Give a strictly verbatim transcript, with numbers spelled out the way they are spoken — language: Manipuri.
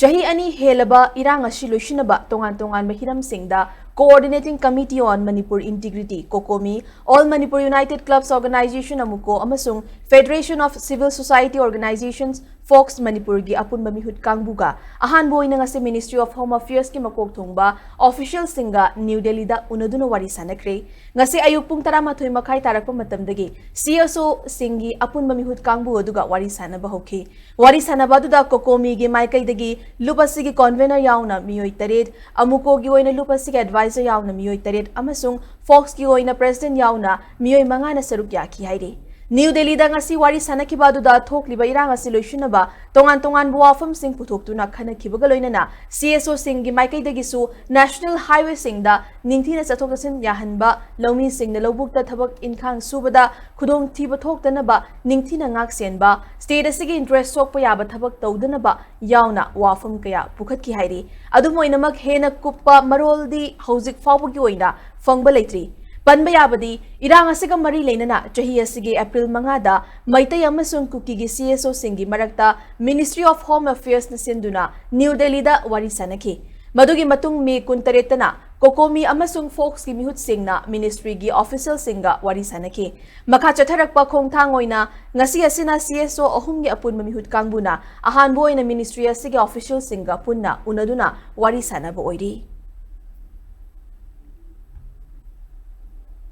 ꯆꯍꯤ ꯑꯅꯤ ꯍꯦꯜꯂꯕ ꯏꯔꯥꯡ ꯑꯁꯤ ꯂꯣꯏꯁꯤꯟꯅꯕ ꯇꯣꯉꯥꯟ ꯇꯣꯉꯥꯟꯕ ꯍꯤꯔꯝꯁꯤꯡꯗ Coordinating Committee on Manipur Integrity, COCOMI, All Manipur United Clubs Organization, ꯑꯃꯨꯀꯣ, ꯑꯃꯁꯨꯡ Federation of Civil Society Organizations, fox ꯃꯅꯤꯄꯨꯔꯒꯤ ꯑꯄꯨꯟꯕ ꯃꯤꯍꯨꯠ ꯀꯥꯡꯕꯨꯒ ꯑꯍꯥꯟꯕ ꯑꯣꯏꯅ ꯉꯁꯤ Ministry of Home Affairs ꯀꯤ ꯃꯀꯣꯛ ꯊꯣꯡꯕ official ꯁꯤꯡꯒ ꯅ꯭ꯌꯨ ꯗꯦꯜꯂꯤꯗ ꯎꯅꯗꯨꯅ ꯋꯥꯔꯤ ꯁꯥꯟꯅꯈ꯭ꯔꯦ꯫ ꯉꯁꯤ ꯑꯌꯨꯛ ꯄꯨꯡ ꯇꯔꯥꯃꯥꯊꯣꯏ ꯃꯈꯥꯏ ꯇꯥꯔꯛꯄ ꯃꯇꯝꯗꯒꯤ C S O ꯁꯤꯡꯒꯤ ꯑꯄꯨꯟꯕ ꯃꯤꯍꯨꯠ ꯀꯥꯡꯕꯨ ꯑꯗꯨꯒ ꯋꯥꯔꯤ ꯁꯥꯟꯅꯕ ꯍꯧꯈꯤ꯫ ꯋꯥꯔꯤ ꯁꯥꯟꯅꯕ ꯑꯗꯨꯗ COCOMI ꯒꯤ ꯃꯥꯏꯀꯩꯗꯒꯤ ꯂꯨꯞ ꯑꯁꯤꯒꯤ convener ꯌꯥꯎꯅ ꯃꯤꯑꯣꯏ ꯇꯔꯦꯠ, ꯑꯃꯨꯀꯣꯒꯤ ꯑꯣꯏꯅ ꯂꯨꯞ ꯑꯁꯤꯒꯤ advisor ꯌꯥꯎꯅ ꯃꯤꯑꯣꯏ ꯇꯔꯦꯠ ꯑꯃꯁꯨꯡ ꯐꯣꯛꯁꯀꯤ ꯑꯣꯏꯅ president ꯌꯥꯎꯅ ꯃꯤꯑꯣꯏ ꯃꯉꯥꯅ ꯁꯔꯨꯛ ꯌꯥꯈꯤ ꯍꯥꯏꯔꯤ꯫ ꯅ꯭ꯌꯨ ꯗꯦꯜꯂꯤꯗ ꯉꯁꯤ ꯋꯥꯔꯤ ꯁꯥꯟꯅꯈꯤꯕ ꯑꯗꯨꯗ ꯊꯣꯛꯂꯤꯕ ꯏꯔꯥꯡ ꯑꯁꯤ ꯂꯣꯏꯁꯤꯟꯅꯕ ꯇꯣꯉꯥꯟ ꯇꯣꯉꯥꯟꯕ ꯋꯥꯐꯝꯁꯤꯡ ꯄꯨꯊꯣꯛꯇꯨꯅ ꯈꯟꯅꯈꯤꯕꯒ ꯂꯣꯏꯅꯅ C S O ꯁꯤꯡꯒꯤ ꯃꯥꯏꯀꯩꯗꯒꯤꯁꯨ national highway ꯁꯤꯡꯗ ꯅꯤꯡꯊꯤꯅ ꯆꯠꯊꯣꯛ ꯆꯠꯁꯤꯟ ꯌꯥꯍꯟꯕ, ꯂꯧꯃꯤꯁꯤꯡꯅ ꯂꯧꯕꯨꯛꯇ ꯊꯕꯛ ꯏꯟꯈꯥꯡ ꯁꯨꯕꯗ ꯈꯨꯗꯣꯡꯊꯤꯕ ꯊꯣꯛꯇꯅꯕ ꯅꯤꯡꯊꯤꯅ ꯉꯥꯛ ꯁꯦꯟꯕ, state ꯑꯁꯤꯒꯤ interest ꯁꯣꯛꯄ ꯌꯥꯕ ꯊꯕꯛ ꯇꯧꯗꯅꯕ ꯌꯥꯎꯅ ꯋꯥꯐꯝ ꯀꯌꯥ ꯄꯨꯈꯠꯈꯤ ꯍꯥꯏꯔꯤ꯫ ꯑꯗꯨꯝ ꯑꯣꯏꯅꯃꯛ, ꯍꯦꯟꯅ ꯀꯨꯞꯄ ꯃꯔꯣꯜꯗꯤ ꯍꯧꯖꯤꯛ ꯐꯥꯎꯕꯒꯤ ꯑꯣꯏꯅ ꯐꯪꯕ ꯂꯩꯇ꯭ꯔꯤ꯫ ꯄꯟꯕ ꯌꯥꯕꯗꯤ, ꯏꯔꯥꯡ ꯑꯁꯤꯒ ꯃꯔꯤ ꯂꯩꯅꯅ ꯆꯍꯤ ꯑꯁꯤꯒꯤ April ꯃꯉꯥꯗ ꯃꯩꯇꯩ ꯑꯃꯁꯨꯡ ꯀꯨꯀꯤꯒꯤ C S O ꯁꯤꯡꯒꯤ ꯃꯔꯛꯇ Ministry of Home Affairs ꯅ ꯁꯤꯟꯗꯨꯅ ꯅ꯭ꯌꯨ ꯗꯦꯜꯂꯤꯗ ꯋꯥꯔꯤ ꯁꯥꯟꯅꯈꯤ꯫ ꯃꯗꯨꯒꯤ ꯃꯇꯨꯡ May ꯀꯨꯟꯇꯔꯦꯠꯇꯅ COCOMI ꯑꯃꯁꯨꯡ ꯐꯣꯛꯁꯀꯤ ꯃꯤꯍꯨꯠꯁꯤꯡꯅ ministry ꯒꯤ official ꯁꯤꯡꯒ ꯋꯥꯔꯤ ꯁꯥꯟꯅꯈꯤ꯫ ꯃꯈꯥ ꯆꯠꯊꯔꯛꯄ ꯈꯣꯡꯊꯥꯡ ꯑꯣꯏꯅ ꯉꯁꯤ ꯑꯁꯤꯅ C S O ꯑꯍꯨꯝꯒꯤ ꯑꯄꯨꯟꯕ ꯃꯤꯍꯨꯠ ꯀꯥꯡꯕꯨꯅ ꯑꯍꯥꯟꯕ ꯑꯣꯏꯅ ministry ꯑꯁꯤꯒꯤ official ꯁꯤꯡꯒ ꯄꯨꯟꯅ ꯎꯅꯗꯨꯅ ꯋꯥꯔꯤ ꯁꯥꯟꯅꯕ ꯑꯣꯏꯔꯤ꯫